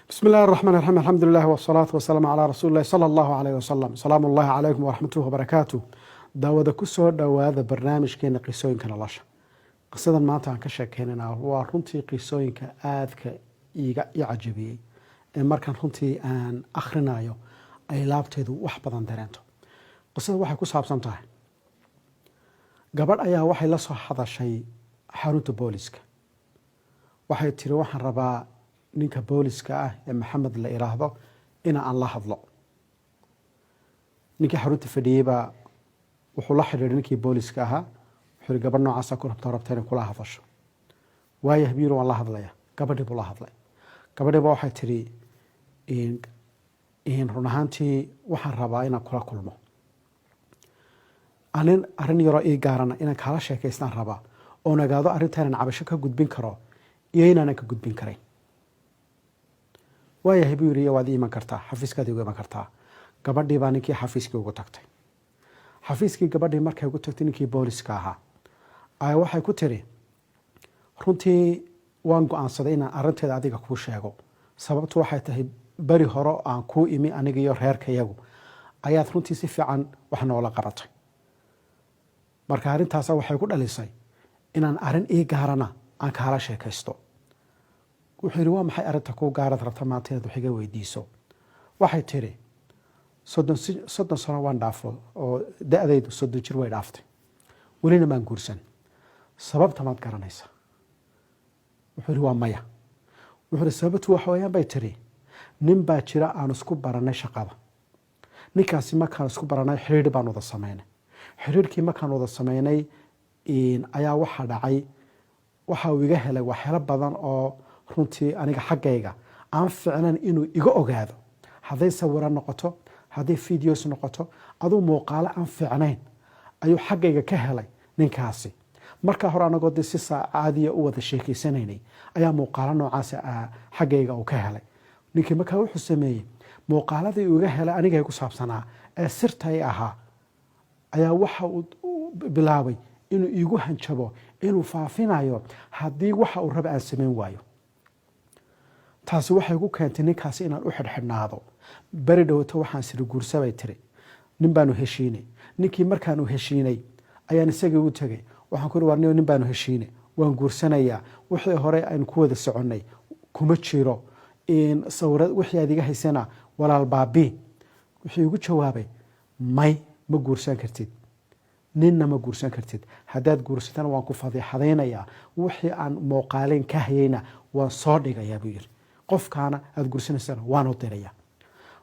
Bismi illahi raxmaan raxiim, alxamdulilah wasalaatu wasalaamu calaa rasuuli illahi sala allahu caleyh wasalam. Salaamu ullahi calaykum waraxmatuhi wabarakaatu. Daawada, ku soo dhowaada barnaamijkeena qisooyinka nolosha. Qisadan maanta aan ka sheekeynana waa runtii qisooyinka aadka iiga i cajabiyey ee markaan runtii aan akhrinayo ay laabteedu wax badan dareento. Qisada waxay ku saabsan tahay gabadh ayaa waxay la soo hadashay xarunta booliska. Waxay tiri, "Waxaan rabaa ninka booliska ah ee Maxamed la iraahdo ina aan la hadlo." Ninkii xarunta fadhiyey baa wuxuu la xidhiidhay ninkii booliska ahaa. Wuxuu yihi, "Gabadh noocaasa ku rabta inay kula hadasho." "Waaya," buu yiri, "waan la hadlaya." Gabadhii buu la hadlay. Gabadhii ba waxay tidhi, "Run ahaantii waxaan rabaa inaan kula kulmo, anin arrin yaroo ii gaarana inaan kaala sheekaystaan rabaa, oon ogaado arrinta inaan cabasho ka gudbin karo iyo inaanan ka gudbin karayn." "Waayahay," buu yidhi, "waad ii iman kartaa, xafiiskaad igu iman kartaa." Gabadhii baa ninkii xafiiskii ugu tagtay. Xafiiskii gabadhii markay ugu tagtay ninkii booliska ahaa ayaa waxay ku tiri, "Runtii waan go-aansaday inaan arrinteeda adiga kuu sheego. Sababtu waxay tahay, beri hore aan kuu imi aniga iyo reerkayagu ayaad runtii si fiican wax noola qabatay. Marka arrintaasa waxay ku dhalisay inaan arrin ii gaarana aan kaala sheekaysto." Wuxuu yidhi, "Waa maxay arrinta kuu gaarad rabta maanta inaad wax iga weydiiso?" Waxay tiri, 30 sano waan dhaafo oo da-daydu 30 jir way dhaaftay, welina maan guursan. Sababta maad garanaysaa?" Wuxuu yidhi, "Waa maya." Wuxuu yidhi, "Sababtu waxa weeyaan," bay tiri, "nin baa jira aan isku baranay shaqada. Ninkaasi markaan isku baranay xidhiidh baan wada sameynay. Xidhiidhkii markaan wada sameynay ayaa waxaa dhacay, waxa uu iga helay waxyaalo badan oo runtii aniga xaggayga aan ficnan inuu iga ogaado. Hadday sawiro noqoto, hadday videos noqoto, aduu muuqaalo aan fiicnayn ayuu xaggayga ka helay ninkaasi. Markaa hore anagoo dee si caadiya u wada sheekeysanaynay ayaa muuqaalo noocaas xaggayga uu ka helay ninkii. Markaa wuxuu sameeyey, muuqaaladii uu iga helay aniga ku saabsanaa ee sirtay ahaa ayaa waxa uu bilaabay inuu iigu hanjabo inuu faafinayo haddii waxa uu raba aan samayn waayo. Taasi waxay ku keentay ninkaasi inaan u xidhxidhnaado. Beri dhowto waxaan siri guursa," bay tiri, "nin baanu heshiinay. Ninkii markaanu heshiinay ayaan isagii u tegay. Waxaan ku war, nin baanu heshiinay, waan guursanayaa. Wixii hore aynu ku wada soconnay kuma jiro, sawira wixii aad iga haysana walaal baabii." Wuxuu igu jawaabay, 'May, ma guursan kartid, ninna ma guursan kartid. Haddaad guursatana waan ku fadiixadaynayaa, wixii aan muuqaaleyn ka hayayna waan soo dhigayaa,' buu yiri. 'Qofkaana aada guursanaysana waan u diraya.'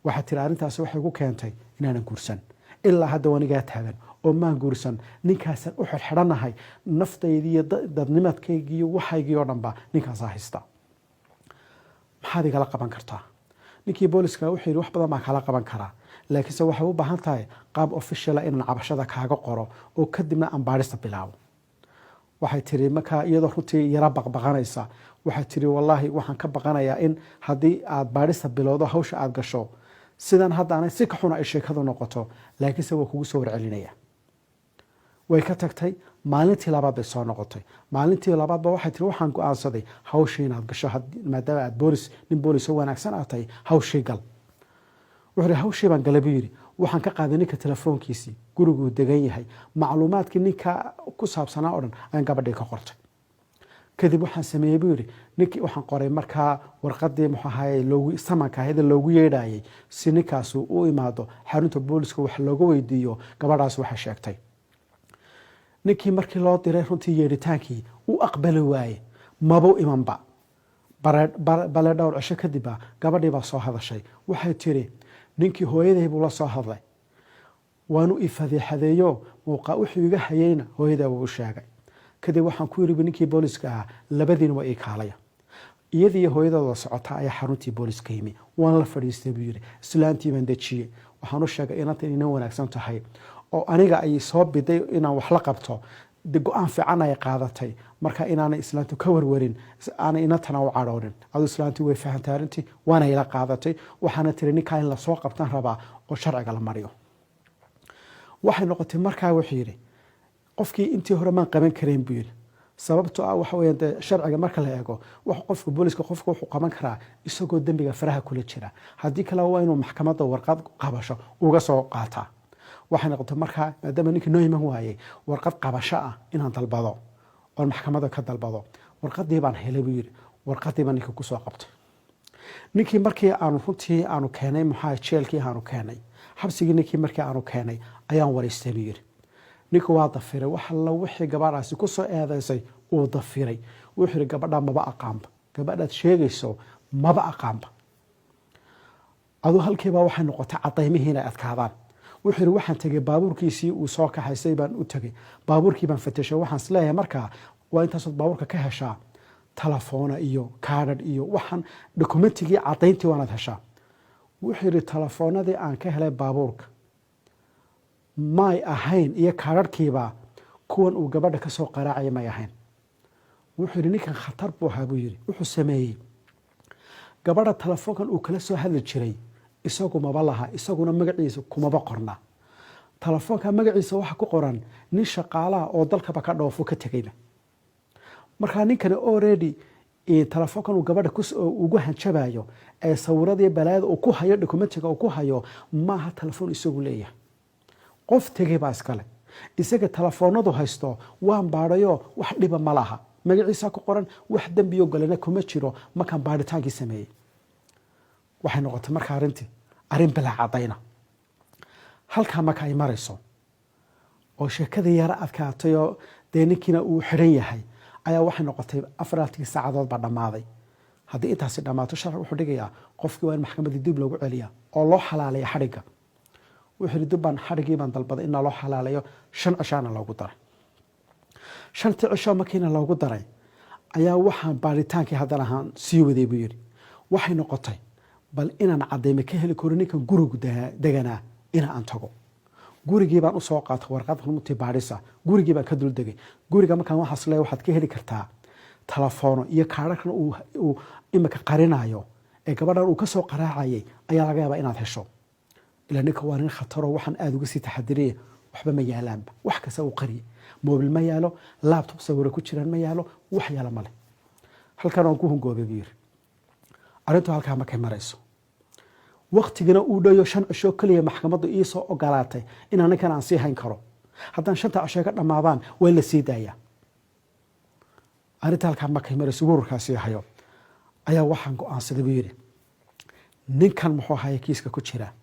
Waxaa tiri, arrintaasi waxay ku keentay inaanan guursan. Ilaa hadda wanigaa taagan oo maan guursan. Ninkaasaan u xidhxidhanahay, naftaydi iyo dadnimadkaygii iyo waxaygii oo dhanba ninkaasaa haysta. Maxaad igala qaban kartaa?' Ninkii booliska wuxuu yidhi, 'Wax badan baan kala qaban karaa, laakiinse waxay u baahan tahay qaab official ah inaan cabashada kaaga qoro oo kadibna aan baadhista bilaabo.' Waxay tiri, markaa iyadoo runtii yara baqbaqanaysa, waxay tiri, 'Wallaahi waxaan ka baqanayaa in haddii aad baadhista bilowdo, hawsha aad gasho, sidan hadda aanay si ka xuna ay sheekadu noqoto, laakiinse waa kugu soo warcelinaya.' Way ka tagtay. Maalintii labaad bay soo noqotay. Maalintii labaadba waxay tiri, 'Waxaan go-aansaday hawshii inaad gasho, maadaama aad boolis, nin boolis oo wanaagsan aad tahay, hawshii gal.' Wuxuu yidhi, 'Hawshii baan galay,' buu yidhi. 'Waxaan ka qaaday ninka telefoonkiisii, guriguu degan yahay, macluumaadkii ninka ku saabsanaa oo dhan ayaan gabadhii ka qortay. Kadib waxaan sameeyey,' buu yidhi, 'ninkii waxaan qoray markaa warqadii, muxuu ahaye, loogu samanka ahayd ee loogu yeedhayay si ninkaas u imaado xarunta booliska, wax looga weydiiyo gabadhaas waxay sheegtay. Ninkii markii loo diray runtii yeedhitaankii uu aqbali waaye, mabuu imanba. Bale dhowr cisho kadibba gabadhii baa soo hadashay. Waxay tiri, ninkii hooyaday buu la soo hadlay, waanu i fadiixadeeyo, muuqa wuxuu iga hayeyna hooyadaa wuu u sheegay. Kadib waxaan ku yiri ninkii booliska ahaa, labadiina waa ii kaalaya.' Iyadii hooyadooda socota ayaa xaruntii booliska yimi. 'Waan la fadhiistay,' buu yidhi. 'Islaantii baan dejiyey. Waxaan u sheegay inanta inay wanaagsan tahay oo aniga ay soo biday inaan wax la qabto, de go-aan fiican ay qaadatay, marka inaanay islaantu ka warwarin, aanay inantana u cadhoonin. Aduu islaantii way fahantay arrintii, waana ila qaadatay. Waxaana tiri, ninkaa in lasoo qabtaan rabaa oo sharciga la mariyo.' Waxay noqotay markaa,' wuxuu yidhi, 'qofkii intii hore maan qaban karayn,' buu yidhi. Sababto ah waxa weya, dee sharciga marka la eego, wax qofka booliska, qofka wuxuu qaban karaa isagoo dembiga faraha kula jira. Haddii kale waa inuu maxkamadda warqad qabasho uga soo qaataa. Waxay noqotay markaa, maadaama ninkii noo iman waayey, warqad qabasho ah inaan dalbado oon maxkamadda ka dalbado. Warqadii baan helay, buu yidhi. Warqadii baan ninkii kusoo qabtay. Ninkii markii aanu runtii aanu keenay, maxaa, jeelkii aanu keenay, xabsigii, ninkii markii aanu keenay ayaan waraystay, buu yidhi. Ninku waa dafiray wax alla wixii gabadhaasi kusoo eedeysay. Uu dafiray. Wuxuu yidhi, "Gabadhaa maba aqaanba, gabadhaad sheegayso maba aqaanba." Aduu halkiibaa waxay noqotay cadaymihii inay adkaadaan. Wuxuu yidhi, waxaan tegey baabuurkiisii uu soo kaxaysay baan u tegey. Baabuurkii baan fatashay. Waxaan isleeyahay markaa waa intaasood baabuurka ka heshaa telefoona iyo kaadhadh iyo waxaan dokumentigii cadayntii waanaad heshaa. Wuxuu yidhi, telefoonadii aan ka helay baabuurka may ahayn iyo kaadhadhkiiba kuwan uu gabadha kasoo qaraacaya may ahayn. Wuxuu yidhi, ninkan khatar buu ahaa, buu yidhi. Wuxuu sameeyey, gabadha telefoonkan uu kala soo hadli jiray isagu maba laha, isaguna magaciisa kumaba qorna. Telefoonka magaciisa waxa ku qoran nin shaqaalaha oo dalkaba ka dhoofo, ka tegayba. Markaa ninkani already telefoonkan uu gabadha ugu hanjabayo ee sawiradii balaayada uu ku hayo, documentiga uu ku hayo, maaha telefoon isagu leeyahay. Qof tegay baa iskale. Isaga telefoonadu haysto waan baadhayo, wax dhiba ma laha, magaciisa ku qoran, wax dembiyo galena kuma jiro. Markaan baadhitaankii sameeyey, waxay noqotay markaa arrintii arrin bilaa cadayna. Halkaa marka ay marayso oo sheekadii yaro adkaatayoo dee ninkiina uu xidhan yahay, ayaa waxay noqotay 24-kii saacadood baa dhammaaday. Haddii intaasi dhammaato, sharci wuxuu dhigayaa qofkii waa in maxkamaddii dib loogu celiyaa oo loo xalaaleeya xadhigga. Wuxuu yidhi, dib baan xadhiggii baan dalbaday inaa loo xalaaleeyo. 5 cishaana loogu daray. Shantii cisho markiina loogu daray ayaa waxaan baaritaankii haddana ahaan sii waday, buu yidhi. Waxay noqotay bal inaan cadayme ka heli karo ninkan gurigu deganaa ina aan tago. Gurigii baan usoo qaatay warqad runtii baadhisa. Gurigii baan ka dul degay. Guriga markaan waxaas leeyahay waxaad ka heli kartaa telefono iyo kaadharkan uu imika qarinayo ee gabadhan uu kasoo qaraacayay ayaa laga yaabaa inaad hesho. Ilaa ninka waa nin khataro, waxaan aada uga sii taxadiraya. Waxba ma yaalaanba, wax kasta uu qariyay. Mobil ma yaalo, laptop sawiro ku jiraan ma yaalo, wax yaalo male. Halkan waan ku hungoobay, buu yiri. Arrintu halkaa markay marayso, waktigana uu dhayo 5 cisho keliya maxkamaddu iisoo ogolaatay inaan ninkan aan sii hayn karo. Haddaan shanta cisho ka dhammaadaan, waa la sii daayaa. Arrinta halkaa markay marayso, warwarkaasii hayo, ayaa waxaan go-aansaday, buu yidhi, ninkan muxuu ahaya kiiska ku jira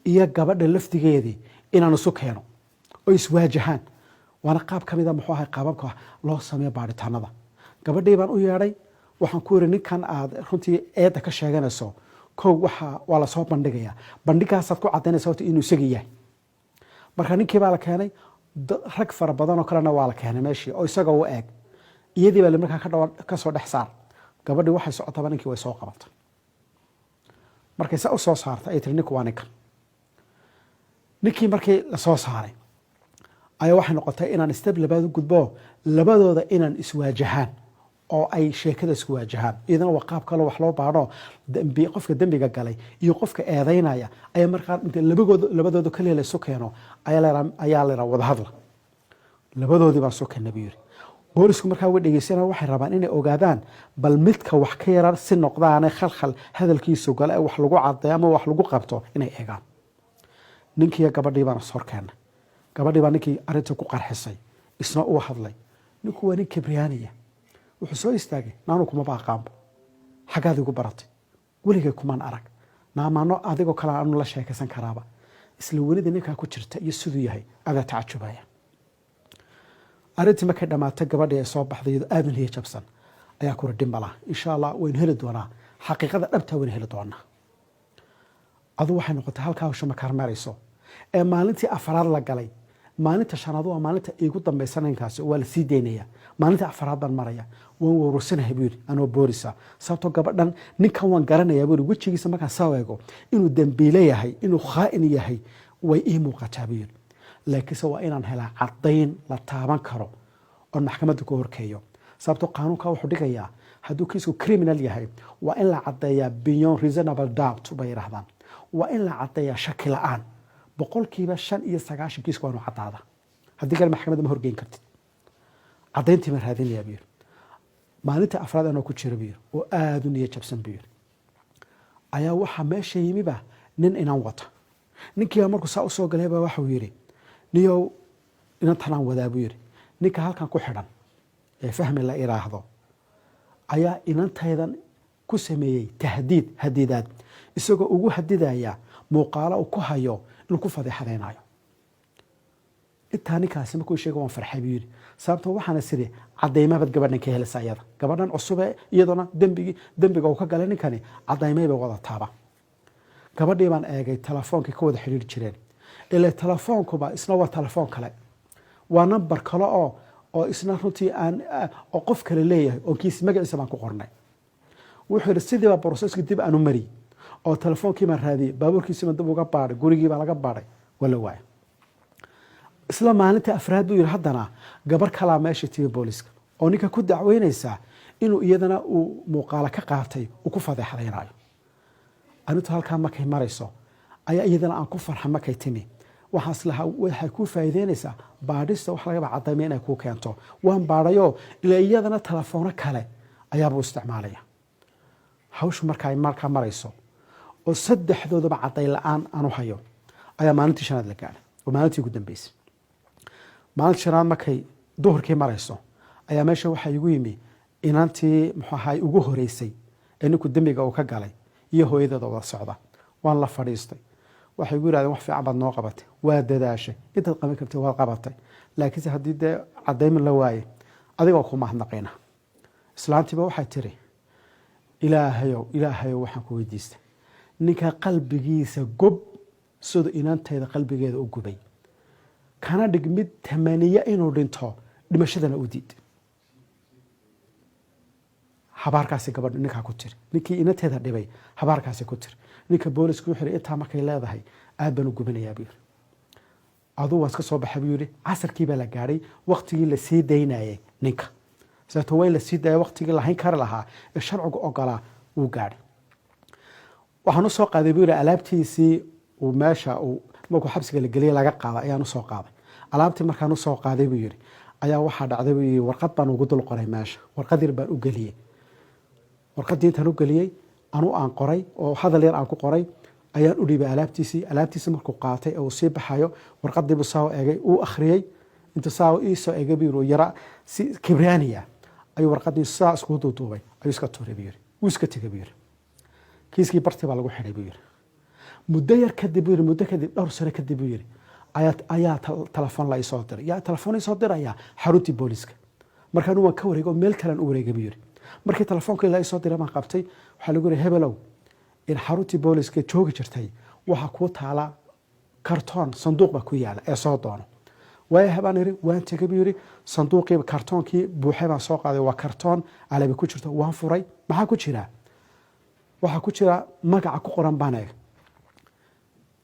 iyo gabadha lafdigeedii inaan isu keeno oo iswaajahaan. Waana qaab ka mida, muxuu ahay, qaababka loo sameeyo baadhitaanada. Gabadhii baan u yeedhay. Waxaan ku yidhi, ninkan aad runtii eedda ka sheeganayso, kow waxa waa lasoo bandhigayaa. Bandhigaasaad ku cadaynaysa horta inuu isaga yahay. Marka ninkii baa la keenay, rag fara badan oo kalena waa la keenay meeshii oo isaga u eeg. Iyadii baa markaa kasoo dhex saar. Gabadhii waxay socotaba ninkii way soo qabatay. Markay saa usoo saartay ay tiri, "Ninku waa ninkan." Ninkii markii lasoo saaray ayaa waxay noqotay inaan step labaad u gudbo, labadooda inaan iswaajahaan oo ay sheekada isku waajahaan. Iyadana waa qaab kaloo wax loo baadho. Dambi, qofka dembiga galay iyo qofka eedeynaya ayaa markaa inta labadooda kaliya la isu keeno ayaa la wada hadla. Labadoodii baan soo keenay, buu yiri. Boolisku markaa way dhegeysanayaan. Waxay rabaan inay ogaadaan bal midka wax ka yara si noqdaane khalkhal hadalkiisu gale ee wax lagu cadeeyo ama wax lagu qabto inay eegaan. Ninkiiyo gabadhii baan is horkeennay. Gabadhii baa ninkii arrinta ku qarxisay, isna uu hadlay. Ninku waa nin kibriyaanaya. Wuxuu soo istaagay, "Naanu kumaba aqaanba, xaggaad igu baratay? Weligay kumaan arag. Naamaano adigoo kale aanu la sheekaysan karaaba?" Isla welida ninkaa ku jirta iyo siduu yahay adaa tacajubaya. Arrintii markay dhammaatay, gabadhii ay soo baxday iyadoo aadan hiya jabsan, ayaa kuri, "Dhib malaha, insha Allah waynu heli doonaa xaqiiqada dhabtaa, waynu heli doonaa." Adu waxay noqotay halkaa hawsha markaar marayso ee maalintii afaraad la galay, maalinta shanaad waa maalinta iigu dambaysa, ninkaasi waa la sii daynaya. Maalinta afaraad baan maraya, waan warursanahay, buu yidhi, anoo boorisa, sababtoo gabadhan, ninkan waan garanayaa, buu yidhi. Wejigiisa markaan soo eego, inuu dembiile yahay, inuu khaa'in yahay way ii muuqataa, buu yidhi. Laakiinse waa inaan helaa caddayn la taaban karo oon maxkamadda ku horkeeyo, sababtoo qaanuunka wuxuu dhigayaa hadduu kiisku criminal yahay, waa in la caddeeyaa beyond reasonable doubt bay yidhahdaan. Waa in la caddeeyaa shaki la-aan. 95% kiisku waa inuu caddaada. Haddii kale maxkamadda ma horgeyn kartid. Caddayntii baan raadinayaa, buu yiri. Maalinta afraad anoo ku jira, buu yiri, oo aada u niya jabsan, buu yiri, ayaa waxaa meesha yimiba nin inan wata. Ninkiiba markuu saa usoo galay baa waxau yidhi, "Niyow, inantanaan wadaa," buu yidhi. "Ninka halkan ku xidhan ee Fahmi la iraahdo ayaa inantaydan ku sameeyey tahdiid, hadidaad, isagoo ugu hadidaya muuqaalo uu ku hayo inuu ku fadeexadaynayo." Intaa ninkaasi markuu sheega waan farxay, buu yidhi, sababto waxaan is idhi caddaymabaad gabadhan ka helaysa, iyada gabadhan cusube iyadoona dembigii dembiga uu ka galay ninkani caddaymay bay wadataaba. Gabadhii baan eegay telefoonkii ka wada xidhiiri jireen. Ile telefoonkuba isna waa telefoon kale, waa nambar kale oo isna runtii aan oo qof kale leeyahay oo kiis magaciisa baan ku qornay. Wuxuu yidhi, sidiiba processkii dib aan u mariyey oo telefoonkii baan raadiyey, baabuurkiisii baan dib uga baadhay, gurigii baa laga baadhay, waa la waayay. Isla maalinta afraad, buu yidhi, haddana gabar kalaa meesha timi booliska oo ninka ku dacweynaysaa inuu iyadana uu muuqaalo ka qaatay uu ku fadeexadaynayo. Arrintu halkaa markay marayso ayaa iyadana aan ku farxa markay timi. Waxaan islahaa waxay kuu faa'iideynaysaa baadhista, wax lagaba cadayma inay kuu keento. Waan baadhayoo ilaa iyadana telefoono kale ayaabuu isticmaalaya. Hawshu marka ay markaa marayso oo saddexdoodaba cadday la-aan aan u hayo ayaa maalintii shanaad la gaadhay oo maalintii ugu dambeysay. Maalintii shanaad markay duhurkii marayso ayaa meesha waxaa igu yimi inantii, muxuu ahaay, ugu horeysay ee ninku dembiga uu ka galay iyo hooyadeeda wada socda. Waan la fadhiistay. Waxay igu yidhahdeen, "Wax fiican baad noo qabatay, waa dadaashay, intaad qaban kartay waad qabatay, laakiinse haddii dee caddayma la waaye, adigoo ku mahadnaqayna." Islaantiiba waxay tiri, "Ilaahayow, Ilaahayow, waxaan ku weydiistay ninka qalbigiisa gob siduu inantayda qalbigeeda u gubay, kana dhig mid tamaniya inuu dhinto, dhimashadana u diid." Habaarkaasi gabadh ninkaa ku tiri, ninkii inanteeda dhibay habaarkaasi ku tiri. Ninka boolisku wuxuu yidhi, "Intaa markay leedahay aad baan u gubinayaa," buu yidhi. "Aduu waan iska soo baxay," buu yidhi. Casarkii baa la gaadhay, waqtigii la sii daynayay ninka, sababto waa in la sii daaya waqtigii lahayn kari lahaa ee sharcigu ogolaa wuu gaadhay. Waxaan usoo qaaday, buu yidhi, alaabtiisii uu meesha uu markuu xabsiga la geliyay laga qaaday ayaan usoo qaaday. Alaabtii markaan usoo qaaday, buu yidhi, ayaa waxaa dhacday, buu yidhi, warqad baan ugu dul qoray meesha, warqad yar baan u geliyey. Warqaddii intaan u geliyey anu aan qoray oo hadal yar aan ku qoray ayaan u dhiibay alaabtiisii. Alaabtiisii markuu qaatay ee uu sii baxayo, warqadiibuu saa eegay, uu akhriyey. Intuu saa iisoo eegay, buu yidhi, yara si kibraaniya ayuu warqadii saa iskugu duuduubay, ayuu iska tuuray, buu yidhi. Wuu iska tegay, buu yidhi. Kiiskii bartii baa lagu xidhay, buu yidhi. Muddo yar kadib, buu yidhi, muddo kadib, dhowr sano kadib, buu yidhi, ayaa telefoon la isoo diray. Yaa telefoon isoo diraya? Xaruntii booliska. Markaan waan ka wareegay oo meel kalean u wareegay, buu yidhi. Markii telefoonka la isoo diray baan qabtay. Waxaa lagu yidhi, "Hebelow, in xaruntii booliska joogi jirtay waxaa kuu taala kartoon, sanduuq baa ku yaala ee soo doono." Waaya, baan iri. Waan tegay, buu yidhi. Sanduuqii kartoonkii buuxay baan soo qaaday. Waa kartoon alabi ku jirto. Waan furay. Maxaa ku jira? Waxaa ku jira magaca ku qoran baan eeg.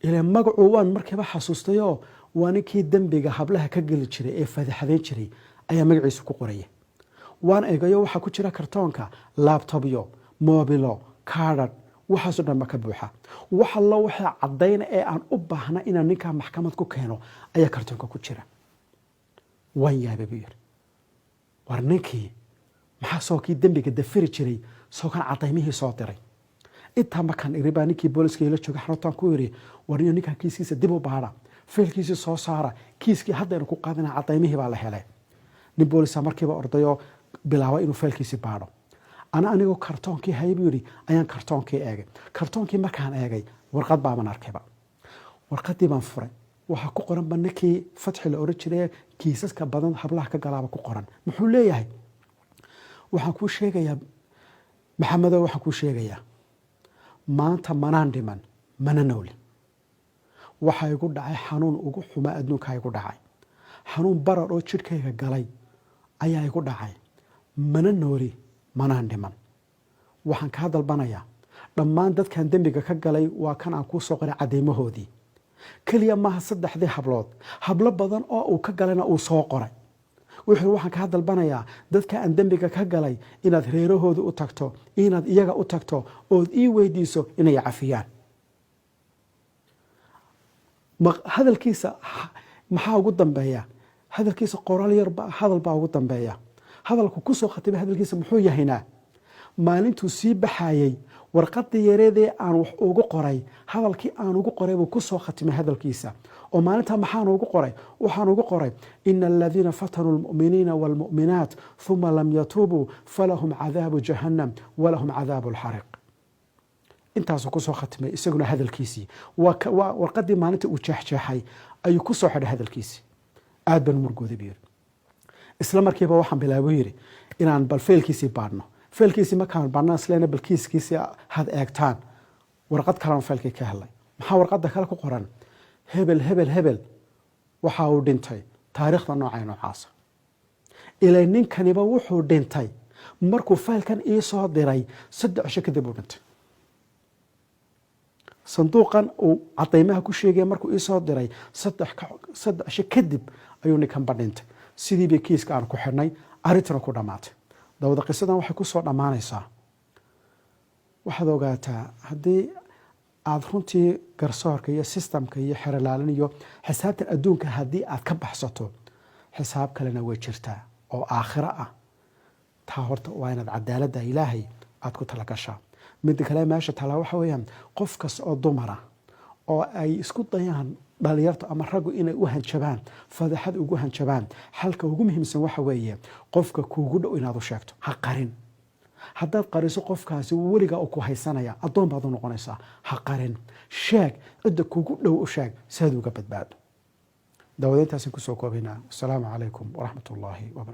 Ila magacu waan markiiba xasuustayoo waa ninkii dembiga hablaha ka geli jiray ee fadaxadayn jiray ayaa magaciisa ku qoraya. Waan eegayo, waxaa ku jira kartoonka laptopyo, mobilo, kaadhadh, waxaasoo dhan ba ka buuxa. Wax allo waxaa caddayna ee aan u baahna inaan ninkaa maxkamad ku keeno ayaa kartoonka ku jira. Waan yaabay, buu yidhi. War ninkii maxaa soo kii dembiga dafiri jiray soo kan cadaymihii soo diray? Intaa markaan iri baa ninkii booliska ila jooga xaruntaan ku iri, "War niyo, ninkan kiiskiisa dib u baadha, faylkiisii soo saara, kiiskii haddaynu ku qaadina, cadaymihii baa la helay." Nin boolisa markiiba ordayoo bilaaba inuu faylkiisii baadho. Ana anigoo kartoonkii hayay, buu yidhi, ayaan kartoonkii eegay. Kartoonkii markaan eegay warqad baaban arkayba. Warqadii baan furay. Waxaa ku qoranba ninkii Fatxi la oran jiray, kiisaska badan hablaha ka galaaba ku qoran. Muxuu leeyahay? "Waxaan kuu sheegayaa, Maxamedo, waxaan kuu sheegayaa maanta manaan dhiman mana noolin. Waxaa igu dhacay xanuun ugu xumaa adduunkaa igu dhacay, xanuun barar oo jidhkayga galay ayaa igu dhacay. Mana nooli manaan dhiman. Waxaan kaa dalbanayaa dhammaan dadkan dembiga ka galay waa kan aan kuu soo qoray cadeymahoodii. Keliya maaha saddexdii hablood, hablo badan oo uu ka galayna uu soo qoray." Wuxuu, "Waxaan kaa dalbanayaa dadka aan dembiga ka galay inaad reerahooda u tagto, inaad iyaga u tagto ood ii weydiiso inay cafiyaan." Hadalkiisa maxaa ugu dambeeya? Hadalkiisa qoraal yarba hadal baa ugu dambeeya. Hadalku kusoo khatimay hadalkiisa muxuu yahaynaa? Maalintuu sii baxayey, warqadii yareedee aan wax ugu qoray, hadalkii aan ugu qoray buu kusoo khatimay hadalkiisa. Oo maalintaa maxaan ugu qoray? Waxaan ugu qoray: "إن الذين فتنوا المؤمنين والمؤمنات ثم لم يتوبوا فلهم عذاب جهنم ولهم عذاب الحريق." Intaasuu kusoo khatimay isaguna hadalkiisii. Waa warqadii maalinta uu jeexjeexay ayuu kusoo xidhay hadalkiisii. "Aad baan murgooday," buu yiri. "Isla markiiba waxaan bilaabay," yiri, "inaan bal faylkiisii baadhno." Faylkiisii markaan baadhna, isleena bal kiiskiisii had eegtaan, warqad kalena faylkii ka helay. Maxaa warqadda kale ku qoran? Hebel, hebel, hebel waxa uu dhintay taariikhda noocay noocaasa. Ilaa ninkaniba wuxuu dhintay markuu faylkan ii soo diray 3 cisho kadib uu dhintay. Sanduuqan uu cadaymaha ku sheegaya markuu iisoo diray 3 cisho kadib ayuu ninkanba dhintay. Sidii bay kiiska aan ku xidhnay, arrintuna ku dhammaatay. Dabada qisadan waxay kusoo dhammaanaysaa: waxaad ogaataa, haddii aada runtii garsoorka iyo systemka iyo xerolaalin iyo xisaabtan adduunka haddii aad ka baxsato, xisaab kalena way jirtaa oo aakhiro ah. Taa horta waa inaad cadaaladda Ilaahay aada ku talagashaa. Midda kale meesha talaa waxa weeyaan, qof kasta oo dumara oo ay isku dayaan dhalinyartu ama raggu inay u hanjabaan, fadeexad ugu hanjabaan, xalka ugu muhiimsan waxa weeye qofka kuugu dhow inaad u sheegto. Ha qarin. Haddaad qariso, qofkaasi weligaa u ku haysanaya, addoon baad u noqonaysaa. Ha qarin, sheeg. Cidda kuugu dhow u sheeg si aad uga badbaado. Daawadayntaasaan kusoo koobaynaa. Wasalaamu calaykum waraxmat ullaahi wabarakatu.